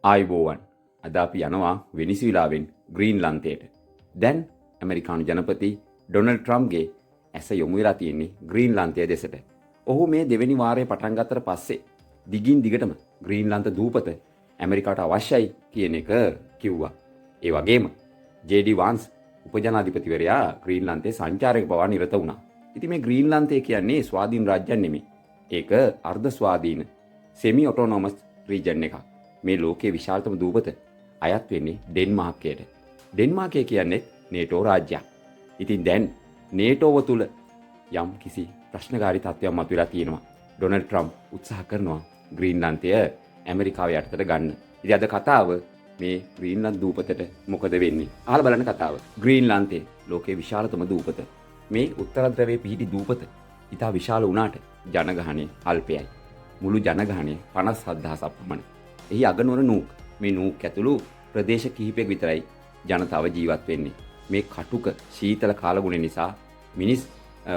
ආයුබෝවන්. අද අපි යනවා වෙනිසුවෙලාවෙන් ග්‍රීන්ලන්තයට. දැන් ඇමරිකානු ජනපති ඩොනල්ඩ් ට්‍රම්ප්ගේ ඇස යොමු වෙලා තියෙන්නේ ග්‍රීන්ලන්තය දෙසට. ඔහු මේ දෙවෙනි වාරය පටන් ගත්තට පස්සේ දිගින් දිගටම ග්‍රීන්ලන්ත දූපත ඇමරිකාට අවශ්‍යයි කියන එක කිව්වා. ඒ වගේම ජේ.ඩී. වාන්ස් උපජනාධිපතිවරයා ග්‍රීන්ලන්තයේ සංචාරයක පවා නිරත වුණා. ඉතින් මේ ග්‍රීන්ලන්තය කියන්නේ ස්වාධීන රාජ්‍යයක් නෙමෙයි. ඒක අර්ධ ස්වාධීන සෙමි ඔටෝනොමස් රීජන් එකක්. මේ ලෝකයේ විශාලතම දූපත අයත් වෙන්නේ ඩෙන්මාර්කයට. ඩෙන්මාර්කය කියන්නේ නේටෝ රාජ්‍යයක්. ඉතින් දැන් නේටෝව තුල යම් කිසි ප්‍රශ්නකාරී තත්ත්වයක් මතුවලා තියෙනවා. ඩොනල්ඩ් ට්‍රම්ප් උත්සාහ කරනවා ග්‍රීන්ලන්තය ඇමරිකාව යටතට ගන්න. ඉතින් අද කතාව මේ ග්‍රීන්ලන්ත දූපතට මොකද වෙන්නේ? අහලා බලන්න කතාව. ග්‍රීන්ලන්තය ලෝකයේ විශාලතම දූපත. මේ උත්තර ධ්‍රැවයේ පිහිටි දූපත ඉතා විශාල වුණාට ජනගහනය අල්පයයි. මුළු ජනගහනය 57,000ක් පමණ. එහි අගනුවර නූක්. මේ නූක් ඇතුළු ප්‍රදේශ කිහිපයක විතරයි ජනතාව ජීවත් වෙන්නේ. මේ කටුක ශීතල කාලගුණ නිසා මිනිස්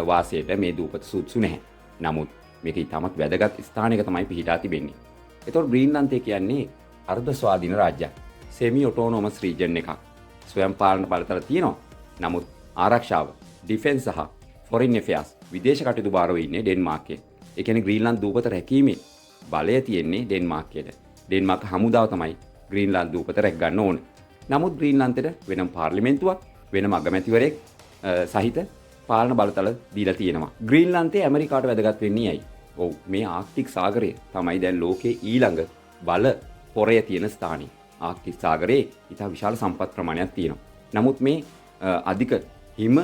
වාසයට මේ දූපත සුදුසු නැහැ. නමුත් මේක ඉතාමත් වැදගත් ස්ථානයක තමයි පිහිටා තිබෙන්නේ. එතකොට ග්‍රීන්ලන්තය කියන්නේ අර්ධ ස්වාධීන රාජ්‍යයක්. සෙමි ඔටෝනොමස් රීජන් එකක්. ස්වයං පාලන බලතල තියෙනවා. නමුත් ආරක්ෂාව, ඩිෆෙන්ස් සහ ෆොරින් ඇෆෙයාර්ස් විදේශ කටයුතු භාරව ඉන්නේ ඩෙන්මාර්කයේ. ඒ කියන්නේ ග්‍රීන්ලන්ත දූපත රැකීමේ බලය තියෙන්නේ ඩෙන්මාර්කයට. ඩෙන්මාර්ක් හමුදාව තමයි ග්‍රීන්ලන්ත දූපත රැක ගන්න ඕන. නමුත් ග්‍රීන්ලන්තයට වෙනම පාර්ලිමේන්තුවක්, වෙනම අගමැතිවරයෙක් සහිත පාලන බලතල දීලා තියෙනවා. ග්‍රීන්ලන්තය ඇමරිකාවට වැදගත් වෙන්නේ ඇයි? ඔව්, මේ ආර්ක්ටික් සාගරය තමයි දැන් ලෝකයේ ඊළඟ බල පොරය තියෙන ස්ථානය. ආර්ක්ටික් සාගරයේ ඉතා විශාල සම්පත් ප්‍රමාණයක් තියෙනවා. නමුත් මේ අධික හිම,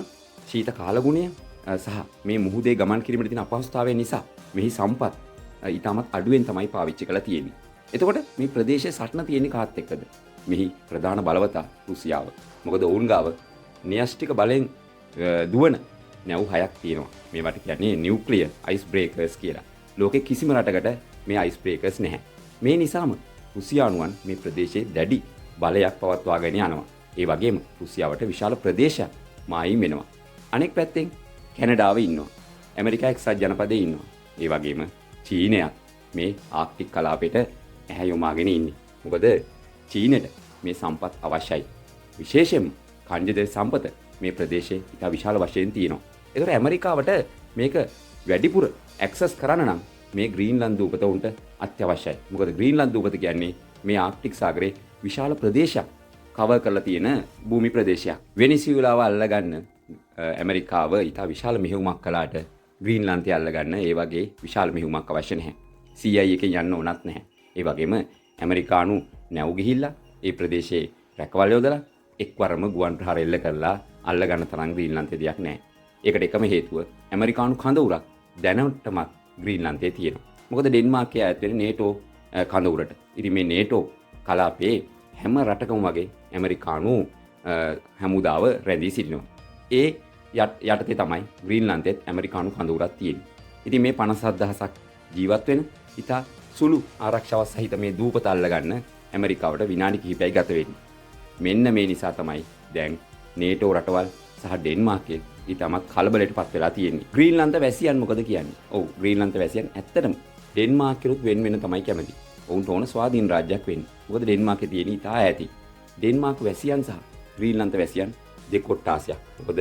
ශීත කාලගුණය සහ මේ මුහුදේ ගමන් කිරීමට තියෙන අපහසුතාවය නිසා මෙහි සම්පත් ඉතාමත් අඩුවෙන් තමයි පාවිච්චි කරලා තියෙන්නේ. එතකොට මේ ප්‍රදේශයේ සටන තියෙන්නේ කාත් එක්කද? මෙහි ප්‍රධාන බලවතා රුසියාව. මොකද ඔවුන් ගාව න්‍යෂ්ටික බලෙන් දුවන නැව් 6ක් තියෙනවා. මේවට කියන්නේ නියුක්ලියර් අයිස් බ්‍රේකර්ස් කියලා. ලෝකෙ කිසිම රටකට මේ අයිස් බ්‍රේකර්ස් නැහැ. මේ නිසාම රුසියානුවන් මේ ප්‍රදේශයේ දැඩි බලයක් පවත්වාගෙන යනවා. ඒ වගේම රුසියාවට විශාල ප්‍රදේශයක් මායිම් වෙනවා. අනෙක් පැත්තෙන් කැනඩාව ඉන්නවා. ඇමරිකා එක්සත් ජනපදයේ ඉන්නවා. ඒ වගේම චීනයත් මේ ආර්ක්ටික් කලාපෙට ඇහැ යොමාගෙන ඉන්නේ. මොකද චීනෙට මේ සම්පත් අවශ්‍යයි. විශේෂයෙන්ම ඛනිජ තෙල් සම්පත මේ ප්‍රදේශයේ ඉතා විශාල වශයෙන් තියෙනවා. ඒතර ඇමරිකාවට මේක වැඩිපුර ඇක්සස් කරන්න නම් මේ ග්‍රීන්ලන්ත දූපත උන්ට අත්‍යවශ්‍යයි. මොකද ග්‍රීන්ලන්ත දූපත කියන්නේ මේ ආර්ක්ටික් සාගරයේ විශාල ප්‍රදේශයක් කවර් කරලා තියෙන භූමි ප්‍රදේශයක්. වෙනිසියුලාව අල්ලගන්න ඇමරිකාව ඉතා විශාල මෙහෙයුමක් කළාට ග්‍රීන්ලන්තය අල්ලගන්න ඒ වගේ විශාල මෙහෙයුමක් අවශ්‍ය නැහැ. CIA එකෙන් යන්න ඕනත් නැහැ. ඒ වගේම ඇමරිකානු නැව් ගිහිල්ලා ඒ ප්‍රදේශයේ රැකවල් යොදලා එක්වරම ගුවන් ප්‍රහාර එල්ල කරලා අල්ලගන්න තරම් ග්‍රීන්ලන්තේ දෙයක් නැහැ. ඒකට එකම හේතුව ඇමරිකානු කඳවුරක් දැනටමත් ග්‍රීන්ලන්තේ තියෙනවා. මොකද ඩෙන්මාර්කය ඈත් වෙන්නේ නේටෝ කඳවුරට. ඉතින් මේ නේටෝ කලාපයේ හැම රටකම වගේ ඇමරිකානු හමුදාව රැඳී සිටිනවා. ඒ යටතේ තමයි ග්‍රීන්ලන්තෙත් ඇමරිකානු කඳවුරක් තියෙන්නේ. ඉතින් මේ 57,000ක් ජීවත් වෙන ඉතා සුළු ආරක්ෂාවක් සහිත මේ දූපත අල්ලගන්න ඇමරිකාවට විනාඩි කිහිපයයි ගත වෙන්නේ. මෙන්න මේ නිසා තමයි දැන් නේටෝ රටවල් සහ ඩෙන්මාර්කය ඉතාමත් කලබලයට පත් වෙලා තියෙන්නේ. ග්‍රීන්ලන්ත වැසියන් මොකද කියන්නේ? ඔව්, ග්‍රීන්ලන්ත වැසියන් ඇත්තටම ඩෙන්මාර්කෙරුත් වෙන් වෙන තමයි කැමති. ඔවුන්ට ඕන ස්වාධීන රාජ්‍යයක් වෙන්න. මොකද ඩෙන්මාර්කේ තියෙන ඉතා ඈතින්. ඩෙන්මාර්ක් වැසියන් සහ ග්‍රීන්ලන්ත වැසියන් දෙකොට්ටාසයක්. මොකද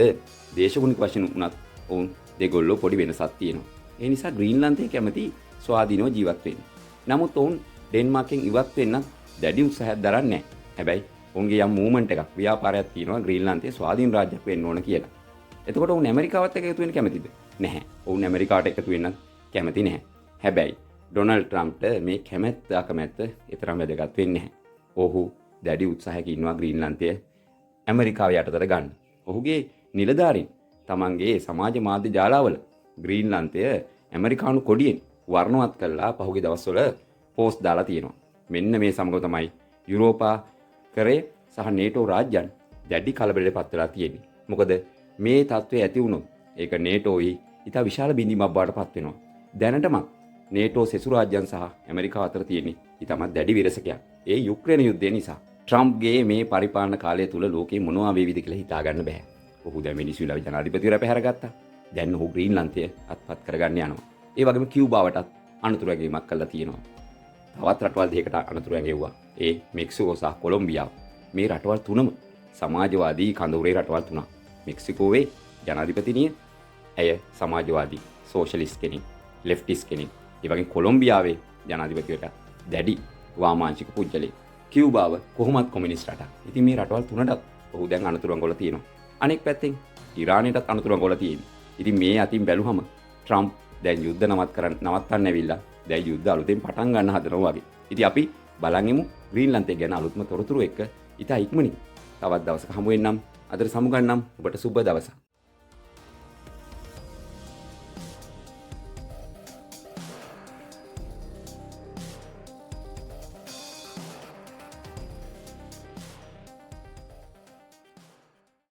දේශගුණික වශයෙන් වුණත් ඔවුන් දෙගොල්ලෝ පොඩි වෙනසක් තියෙනවා. ඒ නිසා ග්‍රීන්ලන්තය කැමති ස්වාධීනව ජීවත් වෙන්න. නමුත් ඔවුන් ඩෙන්මාර්කෙන් ඉවත් වෙන්නත් දැඩි උත්සාහයක් දරන්නේ නැහැ. හැබැයි ඔවුන්ගේ යම් මූව්මන්ට් එකක්, ව්‍යාපාරයක් තියෙනවා ග්‍රීන්ලන්තයේ ස්වාධීන රාජ්‍යයක් වෙන්න ඕන කියලා. එතකොට ඔවුන් ඇමරිකාවත් එක්ක එකතු වෙන්න කැමතිද? නැහැ. ඔවුන් ඇමරිකාවට එකතු වෙන්නත් කැමති නැහැ. හැබැයි ඩොනල්ඩ් ට්‍රම්ප්ට මේ කැමැත්ත අකමැත්ත එතරම් වැදගත් වෙන්නේ නැහැ. ඔහු දැඩි උත්සාහයක ඉන්නවා ග්‍රීන්ලන්තය ඇමරිකාව යටතට ගන්න. ඔහුගේ නිලධාරීන් තමන්ගේ සමාජ මාධ්‍ය ජාලාවල ග්‍රීන්ලන්තය ඇමරිකානු කොඩියෙන් වර්ණවත් කරලා පහුගිය දවස්වල පෝස්ට් දාලා තියෙනවා. මෙන්න මේ සමග තමයි යුරෝපා කරේ සහ නේටෝ රාජ්‍යයන් දැඩි කලබලයට පත් වෙලා තියෙන්නේ. මොකද මේ තත්ත්වය ඇති වුණොත් ඒක නේටෝයි ඉතා විශාල බිඳීමක් බවට පත් වෙනවා. දැනටමත් නේටෝ සෙසු රාජ්‍යයන් සහ ඇමරිකාව අතර තියෙන්නේ ඉතාමත් දැඩි විරසකයක්. ඒ යුක්‍රේන යුද්ධය නිසා. ට්‍රම්ප්ගේ මේ පරිපාලන කාලය තුල ලෝකේ මොනවා වේවිද කියලා හිතා ගන්න බෑ. ඔහු දැන් වෙනිසුවෙලාවේ ජනාධිපතිවරයා පැහැරගත්තා. දැන් ඔහු ග්‍රීන්ලන්තය අත්පත් කරගන්න යනවා. ඒ වගේම කියුබාවටත් අනතුරු ඇගීමක් කළා තියෙනවා. තවත් රටවල් දෙකකට අනතුරු ඇඟෙව්වා. ඒ මෙක්සිකෝ සහ කොලොම්බියාව. මේ රටවල් තුනම සමාජවාදී කඳවුරේ රටවල් තුනක්. මෙක්සිකෝවේ ජනාධිපතිනිය ඇය සමාජවාදී සෝෂලිස්ට් කෙනෙක්, ලෙෆ්ටිස්ට් කෙනෙක්. ඒ වගේම කොලොම්බියාවේ ජනාධිපතිවරයා දැඩි වාමාංශික පුද්ගලයෙක්. කියුබාව කොහොමත් කොමියුනිස්ට් රටක්. ඉතින් මේ රටවල් තුනටත් ඔහු දැන් අනතුරු අඟවලා තියෙනවා. අනෙක් පැත්තෙන් ඉරානයටත් අනතුරු අඟවලා තියෙනවා. ඉතින් මේ අතින් බැලුවම ට්‍රම්ප් දැන් යුද්ධ නවත්තන්න ඇවිල්ලා දැන් යුද්ධ අලුතෙන් පටන් ගන්න හදනවා වගේ. ඉතින් අපි බලන් ඉමු ග්‍රීන්ලන්තය ගැන අලුත්ම තොරතුරු එක්ක ඉතා ඉක්මනින්. තවත් දවසක හමු වෙන්නම්. අදට සමුගන්නම්. ඔබට සුබ දවසක්.